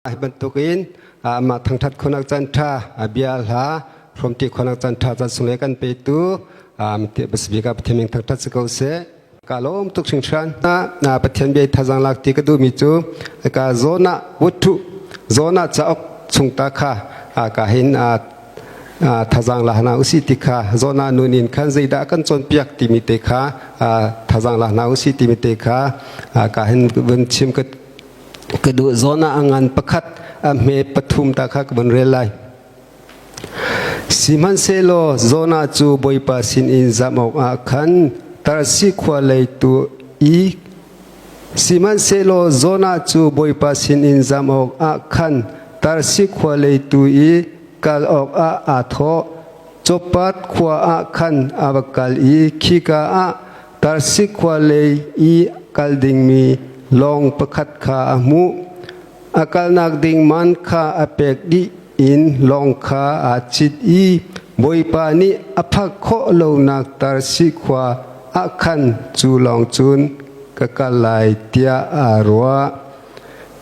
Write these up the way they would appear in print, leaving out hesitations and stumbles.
Hi bantukin amah thangṭhat khonak caan ṭha bia hla hrawmṭi khonak caan ṭha caan sung le kan petu basibik ah Pathian min thangṭhat si ko seh. Ka lawm tuk hringhran. Na Pathian bia thazang lak ti ka duhmi cu ka zawn ah wuthu zawn ah cauk chung ta kha ka hin thazang la hna usih ti kha zawn ah nun in khan zeidah kan cawnpiak timi te kha thazang la hna usih timi te kha ka hin vun chim ka Ka duh zawn ah a ngan pakhat a hme pathum ta kha ka vun rel lai. Sihmanhsehlaw Jonah cu Bawipa sinin zam awkah khan Tarsi khua lei tu i Sihmanhsehlaw Jonah cu Bawipa sinin zam awkah khan Tarsi khua lei tu i kal awkah aa thawh. Joppat khua ah khan a va kal i khika ah Tarsi khua lei i kal dingmi lawng pakhat kha a hmuh. A kalnak ding man kha a pek dih in lawng kha aa cit i Bawipa nih a phak khawh lonak Tarsi khua ah khan cu lawng cun ka kal lai tiah aa ruah.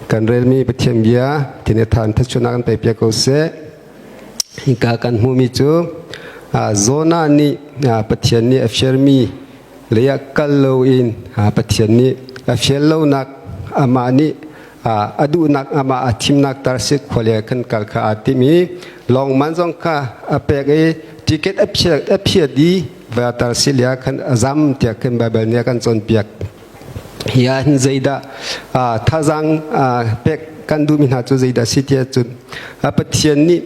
Kan relmi Pathian bia thin a than thachunak kan pe piak ko seh. Hika kan hmuhmi cu Jonah nih Pathian nih a fialmi lei ah kal loin Pathian nih a fial lonak amah nih a duhnak amah a thimnak Tarsis khua lei ah khan kal kha aa tim i lawng man zong kha a pek i ticket a phiat i va Tarsis lei ah khan a zam tiah khan Baibal nih a kan cawnpiak. Hi ah hin zeidah thazaang pek kan duhmi hna cu zeidah si tiah cun Pathian nih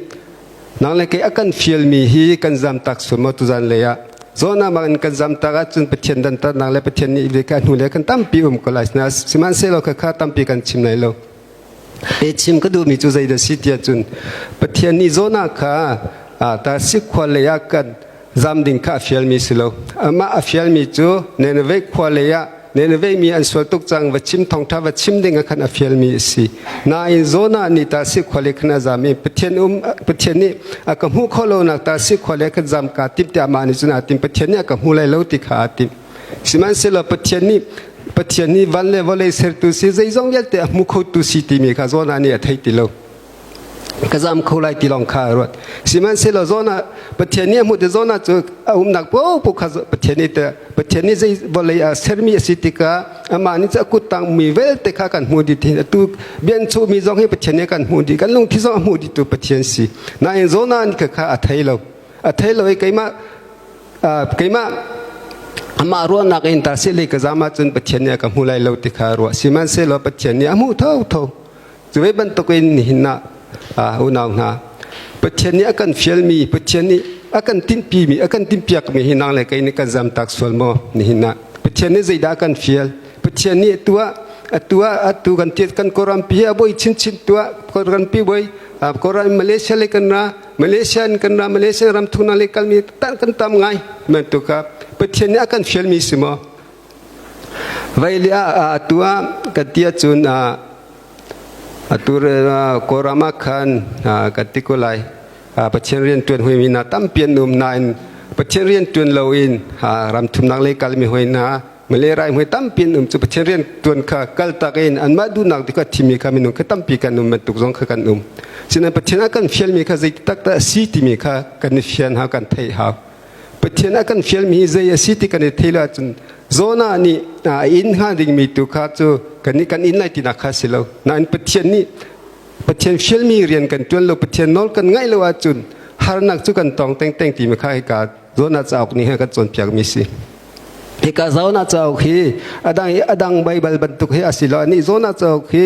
nang le kei a kan fialmi hi kan zamtak sual maw tuzan lei ah zawn ah in kan zamtak ahcun Pathian dantatnak le Pathian nih ve ka hnu le kan tampi um ko lai sihmanhsehlaw kha tampi kan chim lai lo e chim ka duhmi cu zeidah si tiah cun Pathian nih Jonah kha Tarsi khua lei ah kan zam ding kha a fialmi si lo. Amah a fialmi cu Nineveh khua lei ah Nineveh mi an sual tuk cang va chim thawngṭha va chim ding ah khan a fialmi a si. Nain Jonah nih Tarsi khua lei khan a zam i Pathian um Pathian nih a ka hmuh khawh lonak Tarsi khua lei khan zam kaa timh tiah amah nih cun aa tim. Pathian nih a ka hmu lai lo ti kha aa tim. Sihmanhsehlaw Pathian nih Pathian nih van le vawlei sertu si zeizong vialte a hmu khotu si timi kha Jonah nih a thei ti lo. Ka zam kho lai ti lawng kha a ruat. Sihmanhsehlaw Jonah Pathian nih a hmuh ti Jonah cu a umnak paohpaoh kha Pathian nih Pathian nih zei vawlei ah sermi a si tikah amah nih cu a kuttang mi vialte kha kan hmu dih ti atu bian chuhmi zong hi Pathian nih kan hmuh dih kan lungthi zong a hmuh dih tu Pathian si. Nain Jonah nih kha a thei lo. A thei lo i keimah keimah amah ruahnak in ta sih lei ka zam ahcun Pathian nih a ka hmu lai lo ti kha ruah sihmanhsehlaw Pathian nih a hmuh thotho cu ve bantukin nihin ah unau hna Pathian nih a kan fialmi Pathian nih a kan tinhpimi a kan tinhpiakmi hi nang le kei nih kan zamtak sual maw nihin ah Pathian nih zeidah a kan fial Pathian nih tuah atu ah atu kan tiat kan Koran pi a boi chinchin tuah Koran pi boi Koran Malaysia le kan ra Malaysia in kan ra Malaysia ram thuna le kalmi tan kan tam ngai man tu ka Pathian nih a kan fialmi si maw vai le a atu ah kan ti ahcun atu Kawlram ah khan kan ti ko lai Pathian rian tuan hui mi hna tampi an um nain Pathian rian tuan loin ram thumnak lei kalmi hoi hna Malay rai hmui tampi an um cu Pathian rian tuan kha kal tak in anmah duhnak ti kha thimi kha minung kha tampi kan um bantuk zong kha kan um. Sinain Pathian a kan fialmi kha zei tak dah a si timi kha kan i fian hau kan theih hau. Pathian a kan fialmi hi zei a si ti kan i theih lo ahcun Jonah nih a inn hnga dingmi tu kha cu kan nih kan inn lai tinak kha si lo. Nain Pathian nih Pathian fialmi rian kan tuan lo Pathian nawl kan ngaih lo ahcun harnak cu kan tong tengteng timi kha hika Jonah cauk nih hin a kan cawnpiakmi si. Hika Jonah cauk hi adang i adang Baibal bantuk hi a si lo. Anih Jonah cauk hi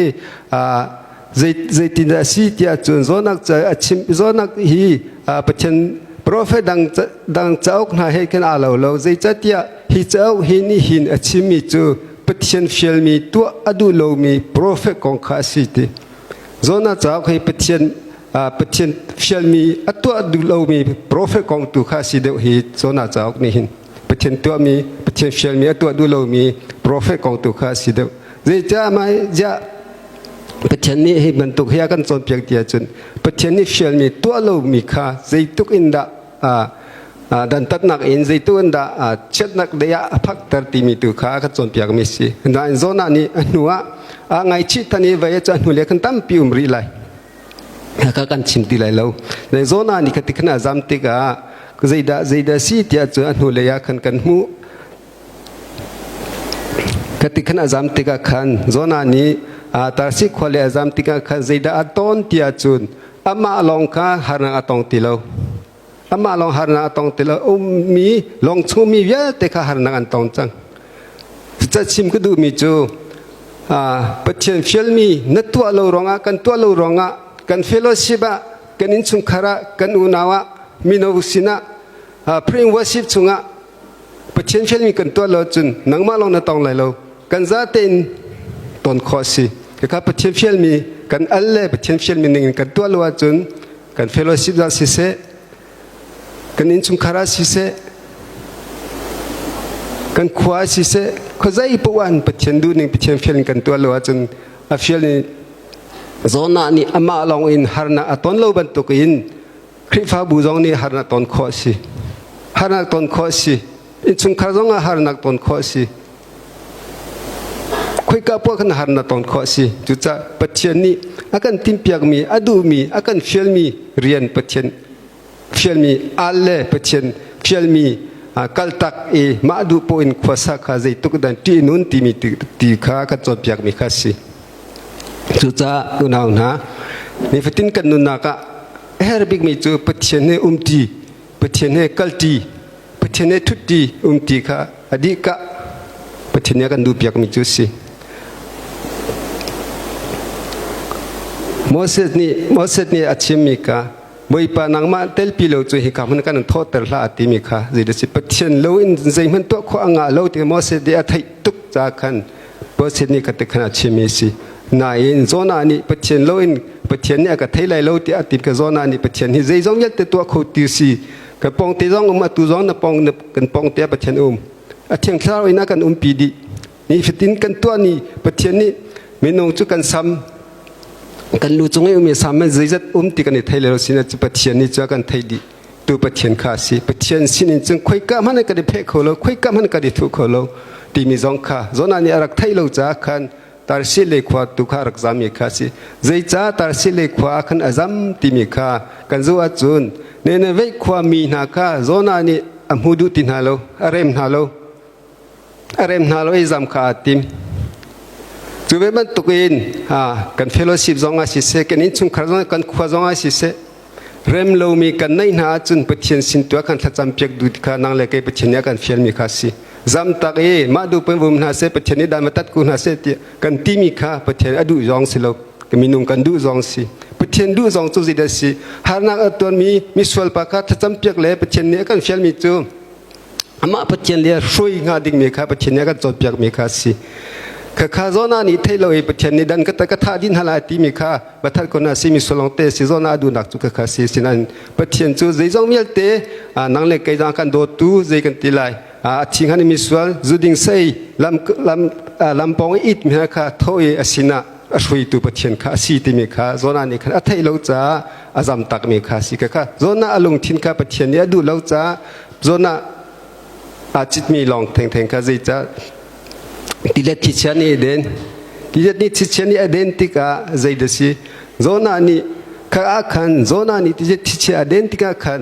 zeitin a si tiah cun Jonah a chim Jonah hi Pathian profet dang dang cauk hna he khin aa lo lo. Zeicahtiah hi cauk hi nih hin a chimmi cu Pathian fialmi tuah a duh lomi profet kong kha a si ti. Jonah cauk hi Pathian Pathian fialmi a tuah duh lomi profet kong tu kha a si deuh hi Jonah cauk nih hin. Pathian tuahmi, Pathian fialmi a tuah duh lomi profet kong tu kha a si deuh. Zeicah mah ziah Pathian nih hi bantuk hi a kan cawnpiak ti ahcun Pathian nih fialmi tuah lomi kha zeitluk in dah dantatnak in zeitluk in dah chiatnak lei ah a phakter timi tu kha a kan cawnpiakmi si. Nain Jonah nih a hnu ah a ngaihchih than i vei cu a hnu le khan tampi um rih lai. Haka kan chim ti lai lo. Le Jonah nih khati khan a zam tikah zeidah zeidah si tiah cun a hnulei ah khan kan hmuh. Khati khan a zam tikah khan Jonah nih Tarsi khua le a zam tikah khan zeidah a ton tiah cun amah lawng kha harnak a tong ti lo. Amah lawng harnak a tong ti lo. Ummi lawng chungmi vialte kha harnak an tong cang. Cucaah chim ka duhmi cu Pathian fialmi na tuah lo ruangah kan tuah lo ruangah kan fellowship ah kan innchungkhar ah kan unau ah mino sinah praying worship chungah Pathian fialmi kan tuah lo cun nangmah lawng na tong lai lo kan zatein ton khawh a si. Kha Pathian fialmi kan al le Pathian fialmi ning in kan tuah lo ahcun kan fellowship ah siseh kan innchungkhar ah siseh kan khua ah siseh khuazei poah in Pathian duhning Pathian fial in kan tuah lo ahcun a fial in Jonah nih amah lawng in harnak a ton lo bantuk in Khrihfabu zong nih harnak ton khawh a si. Harnak ton khawh a si. Innchungkhar zong ah harnak ton khawh a si. Khoika poah khan harnak ton khawh a si. Cucaah Pathian nih a kan timhpiakmi, a duhmi, a kan fialmi rian Pathian fialmi al le Pathian fialmi kaltak i mah duh poah in khuasa kha zeitluk dan ṭih nun timi ti kha kan cawnpiakmi kha a si. Cucaah unau hna, nifatin kan nunnak ah a herh bikmi cu Pathian he umṭi, Pathian he kalṭi, Pathian he ṭhutṭi umṭi kha a dihka Pathian nih a kan duhpiakmi cu a si. Moses nih Moses nih a chimmi kha Bawipa nangmah telpi lo cu hika hmun kan thawhter hlah a timi kha zeidah si Pathian lo in zeihmanh tuah khawh a ngah lo ti Moses nih a theih tuk ca khan Moses nih kha ti khan a chimmi a si. Nain Jonah nih Pathian lo in Pathian nih a ka thei lai lo tiah a ti ka Jonah nih Pathian hi zeizong vialte tuah kho ti si ka pawng te zong um atu zong na pawng kan pawng te Pathian um a thiang thlarau in a kan umpi dih ni fatin kan tuah ni Pathian nih minung cu kan sam kan lu cung i umi sam man zeizat um ti kan i thei lo sin cu Pathian nih cu a kan thei dih tu Pathian kha a si Pathian sin in cun khoika hmanh kan i pheh kho lo khoika hmanh kan i thuh kho lo timi zong kha Jonah nih a rak theih lo caah khan Tarsi le khua tu kha rak zam mi kha si zeicah Tarsi le khua ah khan a zam timi kha kan zoh ahcun Nineveh khua mi hna kha Jonah nih a hmu duh ti hna lo a rem hna lo a rem hna lo i zam kha aa tim. Cu ve bantukin kan fellowship zong ah siseh, kan innchungkhar zong kan khua zong ah siseh, rem lomi kan neih hna ahcun Pathian sin tu ah kan thlacam piak duh kha nang le kei Pathian nih a kan fialmi kha si. Zam tak i mah duh pen vum hna seh, Pathian nih dan tat ku hna seh tiah kan timi kha Pathian a duh zong si lo, minung kan duh zong si. Pathian duh zong cu zeidah si? Harnak a tuanmi misual pa kha thlacam piak le Pathian nih a kan fialmi cu amah Pathian le hruai hnga dingmi kha Pathian nih a kan cawnpiakmi kha a si. Khakha Jonah nih theih lo i Pathian nih dan ka ka thah dih hna lai timi kha va that ko na si mi sulong te si Jonah a duhnak cu khakha si sinain Pathian cu zeizong vialte nang le kei zong kan dawtu zei kan ti lai a thi hngan mi sual zuding sei lam lam lampong i it mi kha tho i a sinah a hruitu Pathian kha a si timi kha Jonah nih khan a theih lo caah a zam takmi kha si kha Jonah a lungthin kha Pathian nih a duh lo caah Jonah aa citmi lawng thengtheng kha zeicah tilet thlichia nih a den tilet nih thlichia nih a den tikah zeidah si Jonah nih kha ah khan Jonah nih tilet thlichia a den tikah khan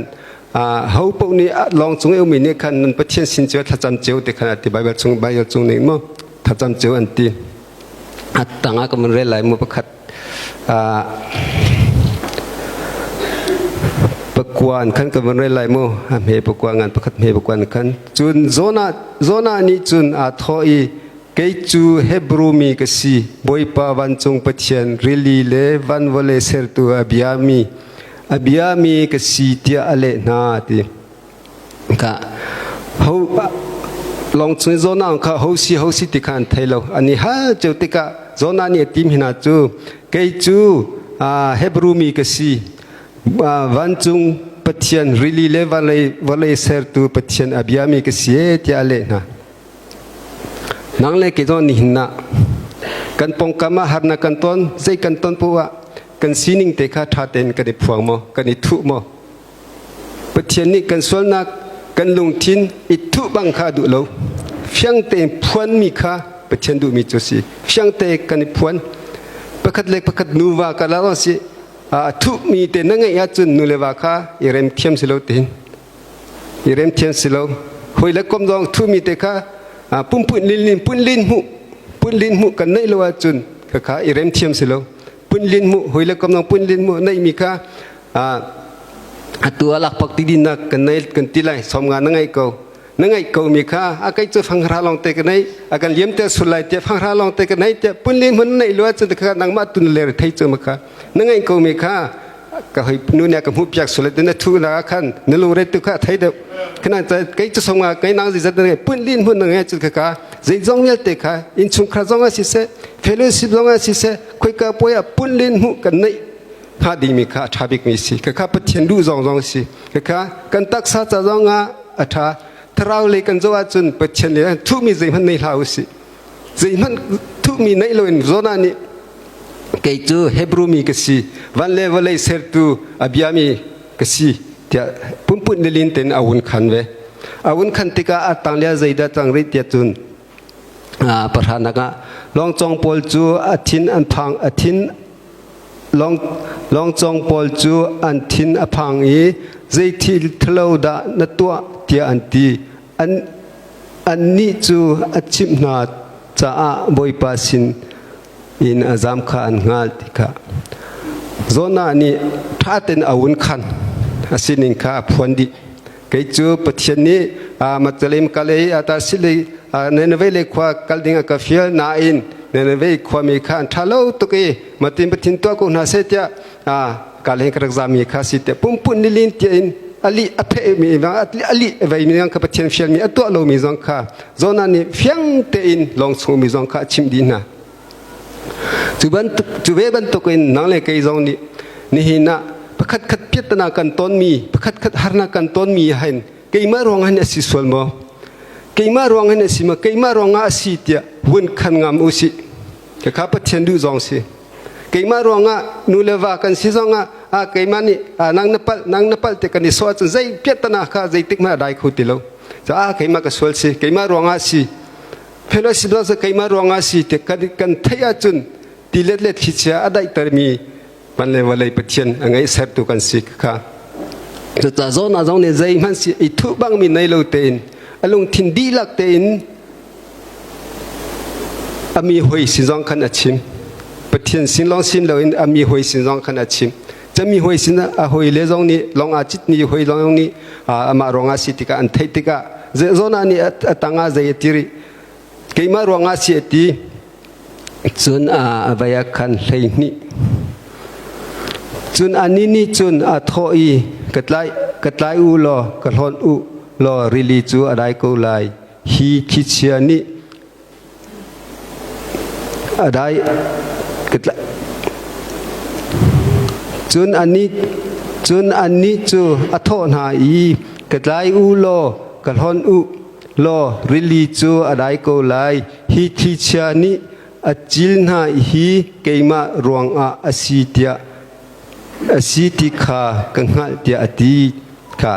ho paoh nih lawng cung i ummi nih khan nan Pathian sin cio thlacam cio ti khan a ti Baibal chung Baibal chung nih maw thlacam cio an ti a tangah ka mun rel lai mu pakhat Pakuan khan ka van rel lai mu a hme pakua ngan pakhat hme pakuan khan cun Jonah Jonah nih cun aa thawh i kei cu Hebrew mi ka si Bawipa vancung Pathian rili le van vawlei sertu a biami a biami ka si tiah a leh hna ti Ka ho lawng chung Jonah kha ho si ho si ti kha an thei lo. An i hal cio tikah Jonah nih a tim hna cu kei cu Hebrew mi ka si. Vancung Pathian rili le vawlei vawlei sertu Pathian a biami ka si e tiah a leh hna. Nang le kei zong nihin ah kan pawngkam ah harnak kan ton, zei kan ton poah ah kan sining te kha ṭha tein kan i phuang maw, kan i thuh maw? Pathian nih kan sualnak kan lungthin i thuh bang kha a duh lo. Fiang tein phuanmi kha Pathian duhmi cu a si. Fiang te kan i phuan. Pakhat le pakhat nuva ka la si. A thuhmi te na ngeih ahcun nu le va kha i rem thiam si lo tiin i rem thiam si lo. Hawi le kom zong thuhmi te kha pumpun lin punlin hmuh punlin hmuh kan neih lo ahcun khakha i rem thiam si lo. Punlin hmuh hawi le kom zong punlin hmuh neihmi kha atu a lakpak ti dinnak kan nei kan ti lai 50 na ngeih ko. Na ngaih ko mi kha a kei cu fanghra lawng te ka nei a kan liam te sul lai tiah fanghra lawng te ka nei tiah punli hmun neih lu ahcun kha nangmah tun le thei cu ma kha na ngaih ko mi kha ka hoi nu nih ka hmuh piak sul te na thu na khan na lungre tu kha thei deuh khana kei cu songa kei nang zi zat na punlin hmun na ngai cu kha ka zeizong vialte kha innchungkhar zong ah siseh fellowship zong ah siseh khoika puai ah punlin hmuh kan neih hnga dingmi kha a ṭha bikmi si khakha Pathian duh zong zong si khakha kan taksa ca zong ah a ṭha. Thlarau lei kan zoh ahcun Pathian nih thuhmi zeihmanh nei hlah usih. Zeihmanh thuhmi neih loin Jonah nih kei cu Hebrew mi ka si, van le vawlei sertu a biami ka si tiah pumput nilin tein a vun khan ve. A vun khan tikah a tanglia zeidah cang rih tiah cun pahranak ah lawngcawng pawl cu a thin an phang a thin lawngcawng pawl cu an thin a phang i zei thil thalo dah na tuah tiah an ti. An annih cu a chimh hna caah Bawipa sin in a zam kha an hngal ti kha Jonah nih ṭha tein a vun khan a sining kha a phuan dih. Kei cu Pathian nih Matalem kal i Tarsis Nineveh lei khua kal ding a ka fial nain Nineveh khuami kha an ṭha lo tuk i matin Pathian tuah ko hna seh tiah kal hin ka rak zami kha si tiah pumpun nilin tiah in ali a phehmi ali a veimi zong kha Pathian fialmi a tuah lomi zong kha Jonah nih fiang tein lawng chungmi zong kha a chimh dih hna. Cu bantuk cu ve bantukin nang le kei zong nih nihin ah pakhatkhat piattana kan tonmi, pakhatkhat harnak kan tonmi hin keimah ruang hin a si sual maw? Keimah ruang hin a si maw? Keimah ruangah a si tiah vun khan ngam u sih. Khakha Pathian duh zong si. Keimah ruangah nu le va kan si zongah a keimah nih nang na palh nang na palh te kan i sawh ahcun zei piattana kha zeitik hmanh a dai kho ti lo. Caah keimah ka sual si, keimah ruangah si. Fellowship zong keimah ruangah si ti kan kan theih ahcun tilet le thlichia a daihtermi van le vawlei Pathian a ngeih sertu kan si kha. Cucaah zawn ah zong nih zeihmanh si i thuh bangmi nei lo tein a lungthin dihlak tein a mi hoi sin zong khan a chim. Pathian sin lawng sin loin a mi hoi sin zong khan a chim. Cami hoi sin a hoi le zong nih lawng aa citmi hoi zong nih amah ruangah si tikah an theih tikah Jonah nih a tangah zei a ti rih keimah ruangah si a ti cun a vai ah khan 12 cun anih nih cun a thawh i ka tlai ka tlai u law ka hlawnh u law rili cu a dai ko lai hi thlichia nih A dai cun anih cun annih cu a thawh hna i ka tlai u law ka hlonh u law rili cu a dai ko lai. Hi thlichia nih a cil hna hi keimah ruangah a si tiah a si ti kha ka hngalh tiah a ti kha.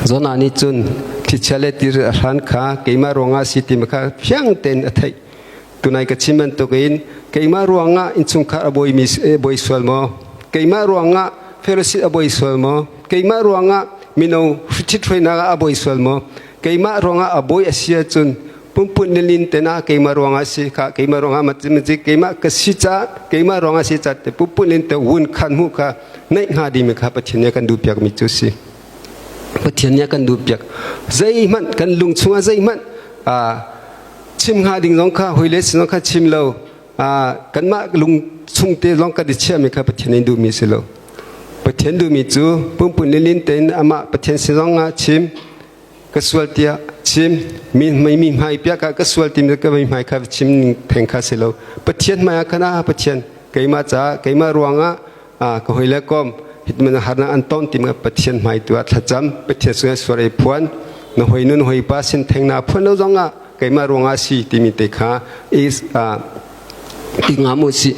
Jonah nih cun thlichia le tir a hran kha keimah ruangah a si ti kha fiang tein a theih. Tunai ka chim bantukin keimah ruangah innchungkhar a bawimi bawi sual maw? Keimah ruangah fellowship a bawi sual maw? Keimah ruangah mino ṭhithruainak ah a bawi sual maw? Keimah ruangah a bawi a si ahcun pumput nilin te na keimah ruangah si kha keimah ruangah maci keimah ka si ca keimah ruangah si ca te pumput nin te wun khan mu kha neih hnga dimi kha Pathian nih kan duh piak mi cu si. Pathian nih kan duh piak. Zeihmanh kan lung chungah zeihmanh chim hnga ding zong kha hoi le sin zong kha chim lo kanmah lung chung te zong kan i chiahmi kha Pathian nih duhmi si lo. Pathian duhmi cu pumpun lilin tein amah Pathian sin zong ah chim ka sual tiah chim mi mi hmai piak ah ka sual timi ka mi hmai kha chim ning theng kha si lo. Pathian hmai ah khan ah Pathian keimah caah keimah ruangah ka hoi le kom hitman harnak an ton tim Pathian hmai tu ah thlacam Pathian sungah sual ei phuan na hoi nun hoi pa sin theng na phuan lo zong ah keimah ruangah si timi te kha is ti ngam u si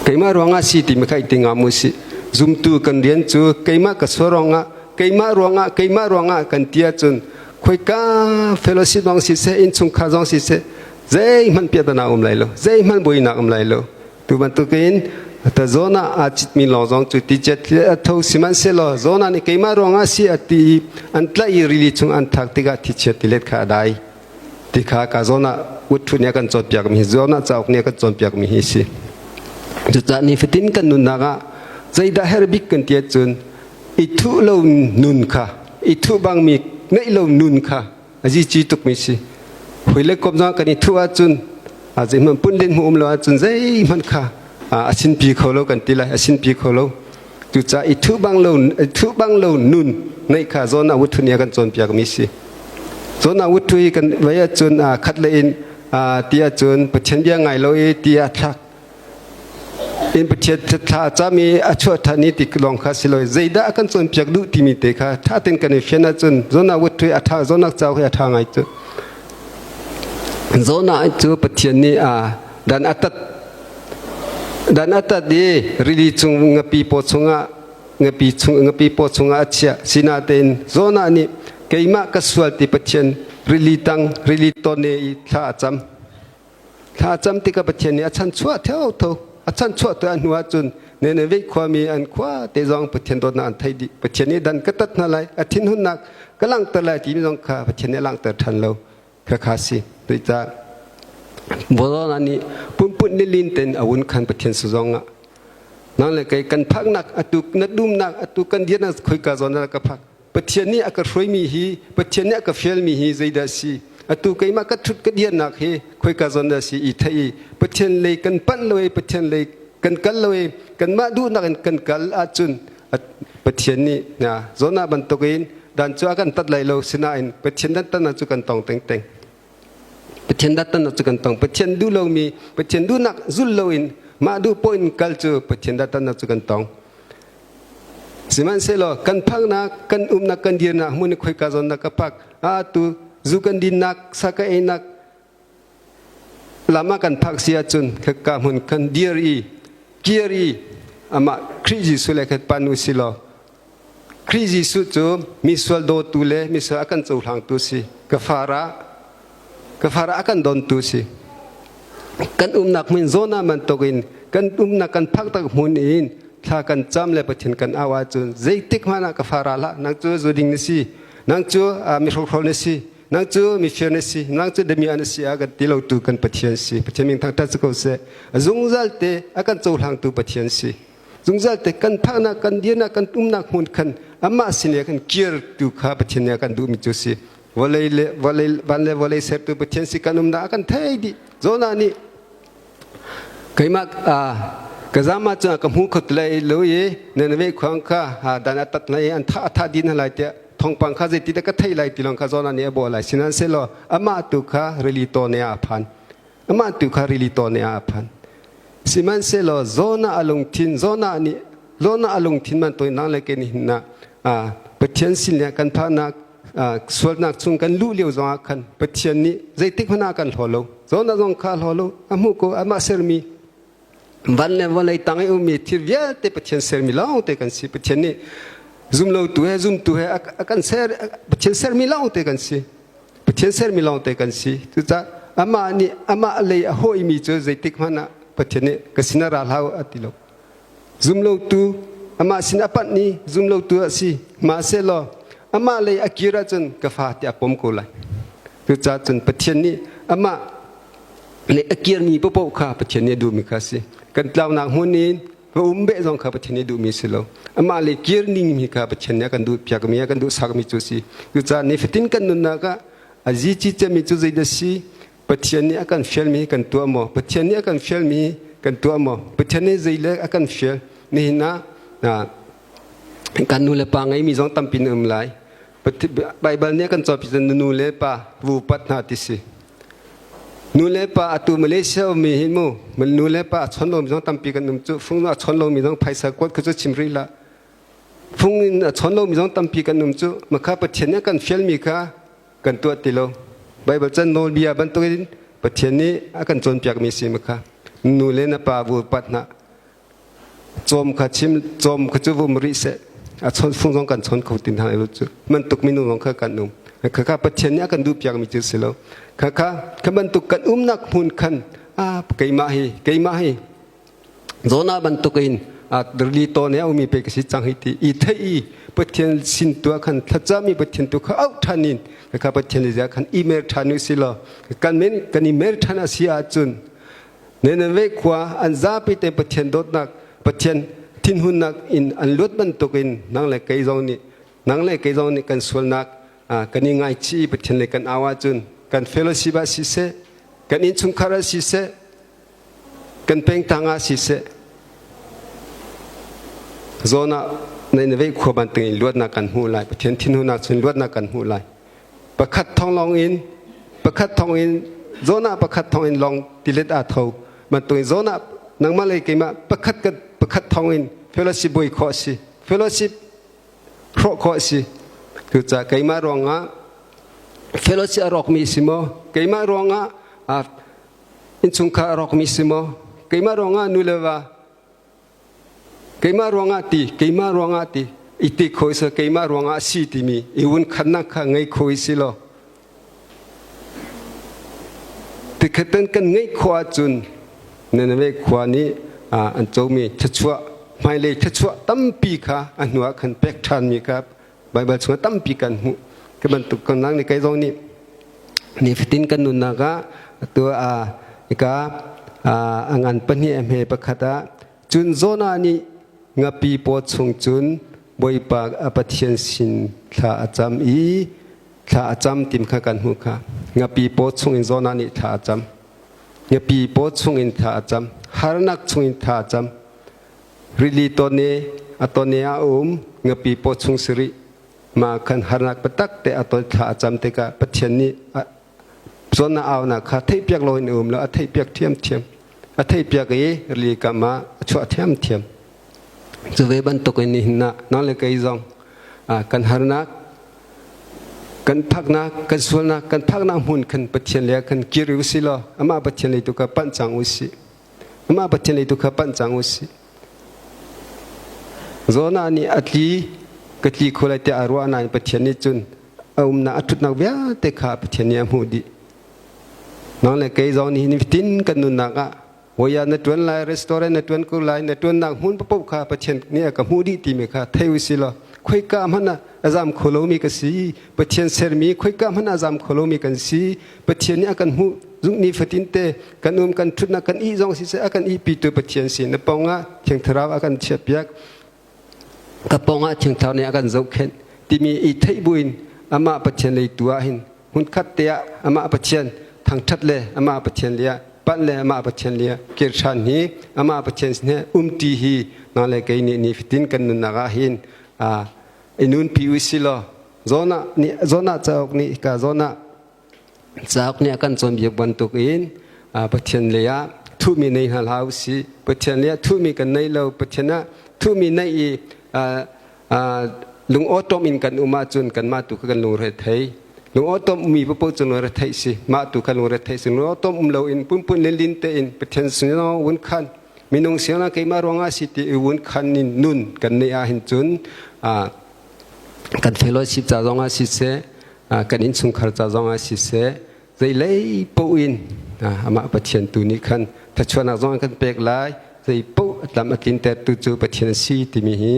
keimah ruangah si timi kha ti ngam u si zumtu kan rian cu keimah ka sual ruangah keimah ruangah keimah ruangah kan ti ahcun khoika fellowship zong siseh innchungkhar zong siseh zeihmanh piahtana um lai lo zeihmanh buainak um lai lo Tu bantukin Ta Jonah aa citmi lawng zong cu ticet a tho sihmanhsehlaw Jonah nih keimah ruangah si a ti i an tlaih i rili chung an thlak tikah thichia tilet kha a dai. Ti kha ka Jonah utṭhu nih a kan cawnpiakmi hi Jonah cauk nih a kan cawnpiakmi hi a si. Cucaah nifatin kan nunnak ah zeidah herh bik kan ti ahcun i thuh lo nun kha i thuh bangmi ngeih lo nun kha a zici tukmi si. Hui le kom zong kan i thuh ahcun zeihmanh pun len hmu um lo ahcun zeihmanh kha a sinpi kho lo kan ti lai a sinpi kho lo. Cucaah i thuh bang lo i thuh bang lo nun ngeih kha zawn ah wuthu nih a kan cawnpiakmi si. Zawn ah wuthu hi kan vei ahcun khat le in ti ahcun Pathian bia ngai lo i ti ah thlak in Pathian thla a cam i a chuah ṭhan i ti lawng kha si lo zeidah a kan cawnpiak duh timi te kha ṭha tein kan i fian ahcun Jonah wuthu hi a ṭha Jonah cauk hi a ṭha ngai cu. Jonah cu Pathian nih dan a tat dan a tat i rili chung ngapi paw chungah ngapi chung ngapi paw chungah a chiah sinatein Jonah nih keimah ka sual ti Pathian rili tang rili tawne i thla a cam. Thla a cam tikah Pathian nih a chanchuah theu a chanchuah tu a hnu ahcun Nineveh khuami an khua te zong Pathian dawtnak an theih dih. Pathian nih dan ka tat hna lai, a thinhunnak ka langhter lai timi zong kha Pathian nih a langhter ṭhan lo. Khakha si. Tuicah Bolona nih punpun lilin ten a un khan Pathian su zong ah nang le kei kan phaknak atu na dumnak atu kan dirnak khoika zawn ah ka phak Pathian nih a ka hruaimi hi Pathian nih a ka fialmi hi zeidah a si atu keimah ka ṭhut ka dirnak hi khoika zawn dah a si i theih i Pathian lei kan panh lo i Pathian lei kan kal lo i kanmah duhnak in kan kal ahcun Pathian nih Jonah bantukin dan cu a kan tat lai lo sinain Pathian dan tannak cu kan tong tengteng Pathian dan tannak cu kan tong Pathian duh lomi Pathian duhnak zul loin mah duh poh in kal cu Pathian dan tannak cu kan tong Sihmanhsehlaw kan phaknak, kan umnak, kan dirnak hmun i khoika zawn dah ka phak, a atu zu kan dinnak, sa ka einak lam ah kan phak si ahcun khaka hmun kan dir i kir i amah Khrih Jesuh le khat pan u si law Khrih Jesuh cu misual dawtu le misual a kan cohlangtu si ka far ah ka far ah a kan dontu si kan umnak hmun zawn ah bantukin kan umnak kan phak tak hmun in thla kan cam le Pathian kan au ahcun zeitik hmanh ah ka far ah hlah nang cu zu ding na si nang cu mi hrokhrawl na si nang cu mifir na si nang cu damiah na si a kan ti lo tu kan Pathian si Pathian min thangṭhat si ko seh a zungzal te a kan cohlangtu Pathian si zungzal te kan phaknak kan dirnak kan umnak hmun khan amah sin le kan kir tu kha Pathian nih a kan duhmi cu si vawlei le vawlei van le vawlei sertu Pathian si kan umnak a kan thei dih Jonah nih keimah ka zama cu ka hmu khot lai lo i Nineveh khuang kha dan a tat lai an tha a tha din lai tiah thawngpang kha zeiti dah ka theih lai ti lawng kha Jonah nih a bawh lai sihmanhsehlaw amah tu kha rili tawne ah a phan amah tu kha rili tawne ah a phan sihmanhsehlaw Jonah a lungthin Jonah nih Jonah a lungthin man toi nang le ke nih hin na Pathian sin le kan phahnak sualnak chung kan luh lio zongah khan Pathian nih zeitik hmanh ah kan hlaw lo Jonah zong kha a hlaw lo a hmuh ko amah sermi van le vawlei tang i ummi thil vialte Pathian sermi lawng te kan si Pathian nih zumlotu he zumtu he a kan ser Pathian sermi lawng te kan si Pathian sermi lawng te kan si cucaah amah nih amah lei a hawimi cu zeitik hmanh ah Pathian nih ka sinah ra hlah u a ti lo Zumlotu amah sin a panh i zumlotu a si. Mahsehlaw amah lei a kir ahcun ka fa tiah a pom ko lai. Cucaah cun Pathian nih amah lei a kirmi paohpaoh kha Pathian nih a duhmi kha a si. Kan tlaunak hmun in va um beh zong kha Pathian nih duhmi a si lo. Amah lei kir ningmi kha Pathian nih a kan duh piakmi a kan duh sakmi cu a si. Cucaah nifatin kan nunnak ah a zici cemmi cu zeidah a si? Pathian nih a kan fialmi kan tuah maw? Pathian nih a kan fialmi kan tuah maw? Pathian nih zei le a kan fial? Nihin ah kan nu le pa ngeimi zong tampi na um lai. Baibal nih a kan cawnpiak na nu le pa vu pat hna ti si. Nu le pa atu Malaysia ummi hin mu nu le pa a chon lomi zong tampi kan um cu fung a chon lomi zong phaisa kuat khu cu chim rih lah. Fung in a chon lomi zong tampi kan um cu makha Pathian nih a kan fialmi kha kan tuah ti lo. Baibal can nawlbia bantukin Pathian nih a kan cawnpiakmi si ma kha nu le na pa vu pat hna cawm kha chim cawm kha cu vum rih seh a chawn fung zong kan chawn kho tin hna lo cu bantuk minung zong kha kan um kha kha Pathian nih a kan duh piakmi cu si lo kha kha kha bantuk kan umnak hmun khan a keimah hi keimah hi. Jonah bantukin rili tawn i a ummi pei ka si cang hi ti i theih i Pathian sin tu ah khan thlacami Pathian tu kha auh ṭhan in kha Pathian le khan i mer ṭhan u si law kan men kan i mer ṭhan a si ahcun Nineveh khua an zapi te Pathian dawtnak Pathian thinhunnak in an luat bantukin nang le kei zong nih nang le kei zong nih kan sualnak kan i ngaichih i Pathian le kan au ahcun kan fellowship ah siseh kan innchungkhar ah siseh kan pengtang ah siseh zawn ah Nineveh khua bantukin luatnak kan hmuh lai Pathian thinhunnak cun luatnak kan hmuh lai pakhat thong lawng in pakhat thong in zawn ah pakhat thong in lawng tilet aa tho bantukin zawn ah nangmah le keimah pakhat pakhat thong in fellowship bui khawh si fellowship hrawh khawh si cucaah keimah ruangah fellowship a rawkmi si maw keimah ruangah innchungkhar a rawkmi si maw keimah ruangah nu le va keimah ruangah ti keimah ruangah ti i ti kho si keimah ruangah si timi i vun khatnak kha ngei kho si law tikhaten kan ngeih khawh ahcun Nineveh khua nih an comi thluachuah hmailei thluachuah tampi kha a hnuah khan pek ṭhanmi kha Baibal chungah tampi kan hmuh. Ka bantuk kan nang nih kei zong nih nifatin kan nunnak ah atu ah hika a ngan pahnih a hme pakhat ah cun Jonah nih ngapi paw chung cun Bawipa a Pathian sin thla a cam i thla a cam tim kha kan hmuh kha ngapi paw chung in Jonah nih thla a cam ngapi paw chung in thla a cam harnak chung in thla a cam Rili tawne a tawne ah a um ngapi paw chung sarih ma khan harnak biatak te a ton thla a cam tikah Pathian nih zawn a aunak kha theihpiak loin a um lo a theihpiak ṭhiamṭhiam a theihpiak i rili kam ah a chuah ṭhiamṭhiam cu ve bantukin nihin ah nang le kei zong kan harnak kan phaknak kan sualnak kan phaknak hmun khan Pathian le khan kir u si law amah Pathian lei tu kha panh cang u sih Amah Pathian lei tu kha panh cang u sih. Jonah nih a tli ka tli kho lai tiah a ruah nain Pathian nih cun a umnak a ṭhutnak vialte kha Pathian nih a hmuh dih. Nang le kei zong nih nifatin kan nunnak ah Voia na ṭuan lai, restaurant na ṭuan ko lai, na ṭuannak hmun paoh kha Pathian nih a ka hmuh dih timi kha thei u sih law khoika hmanh ah a zam kho lomi ka si. Pathian sermi khoika hmanh ah a zam kho lomi kan si. Pathian nih a kan hmuh zungni fatin te kan um kan ṭhutnak kan ih zong siseh a kan ihpitu Pathian si na pawngah Thiang Thlarau a kan chiahpiak ka pawngah Thiang Thlarau nih a kan zohkhenh timi i theih buin amah Pathian lei tu ah hin hmunkhat te ah amah Pathian thangṭhat le amah Pathian le ah panh le amah Pathian le ah kir ṭhan hi amah Pathian sin he umṭi hi nang le kei nih nifatin kan nunnak ah hin i nunpi u si law Jonah nih Jonah cauk nih ka Jonah Cauk nih a kan cawnpiak bantukin Pathian lei ah thuhmi nei hna hlah usih. Pathian lei ah thuhmi kan nei lo. Pathian ah thuhmi neih i lungawṭawm in kan um ahcun kanmah tu kha kan lungre thei. Lungawṭawm ummi paoh cu lungre theih si. Mah tu kha lungre theih si. Lungawṭawm um loin punpun linlin tein Pathian sinah vun khan minung sinah keimah ruangah si ti i vun khan in nun kan neih ahhin cun kan fellowship ca zongah siseh kan innchungkhar ca zongah siseh zeilei paoh in amah Pathian tu nih khan thluachuahnak zong kan pek lai zei paoh a tlam a tlintertu cu Pathian a si timi hi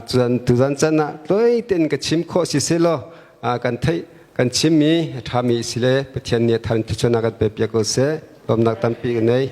cun tuzan can ah tloi tein ka chim khawh si selaw kan theih kan chimmi a ṭhami si le Pathian nih a thar in thluachuahnak kan pek piak ko seh lawmnak tampi ka nei.